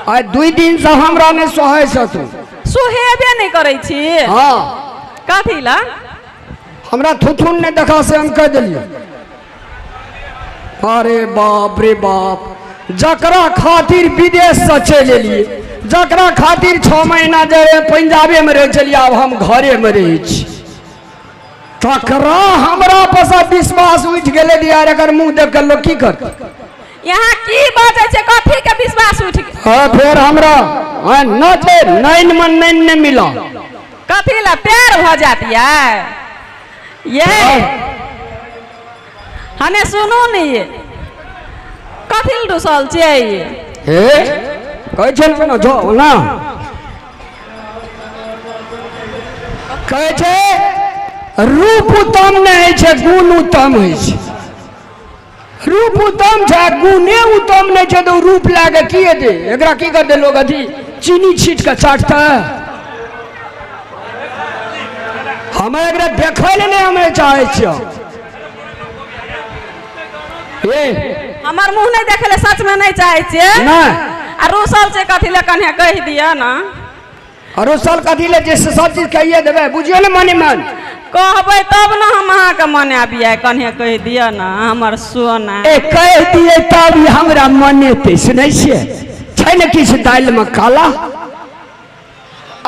आइ 2 दिन से हमरा नहि सोहाय छ तू। सोहेबे नहि करै छी? हाँ। कथी ला? हमरा थुथुन नहि देखा से हम कह देलियै। अरे बाप रे बाप, जकरा खातिर विदेश से चलि एलियै, जकरा खातिर 6 महीना जे पंजाबे में रहै छलियै, आब हम घरे में रहै छी, तकरा हमरा पर विश्वास उठि गेलै यार। एकर मुँह देख कऽ लोक की करतै? यहाँ की बाजै छै? कथी के विश्वास उठि गेल? हाँ, फेर हमरा हाँ, न छै नैन मन नैन नहि मिला। कथी ला प्यार भऽ जात ये हने सुनू ने, ये कथी लए रुसल छियै ये? हे, कहै छै ने जो ना कहै छै रूप उत्तम नहि होइ छै, गुण उत्तम होइ छै। रूप उत्तम छै, गुणे उत्तम नहि छै, तऽ ओ रूप लए कऽ की हेतै? एकरा की करतै लोक? अथी चीनी छीट कऽ चाटतै? हम एकरा देखै लए नहि हमे चाहै छियै। ए हमर मुँह नहि देखै लए सचमे नहि चाहै छियै? नहि। आ रुसल छै कथी लए, कन्हे कहि दिअ ने। आरो साल कथी ले जे सब चीज कहिए देबै, बुझियौ ने मने मन। कहबै तब ने हम अहाँके मनाबियै। कन्हे कहि दिअ ने हमर सोना। ए, कहि दियै तब ई हमरा मनेतै। सुनै छियै, छै ने किछु दालिमे काला,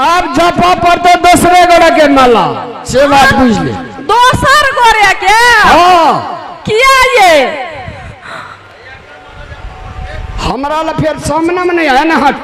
आब जपऽ पड़तै दोसरे गोरे के माला, से बात बुझि ले। दोसर गोरे के? हाँ। किया ये? हमरा लए फेर सामनेमे नहि है ने। हट।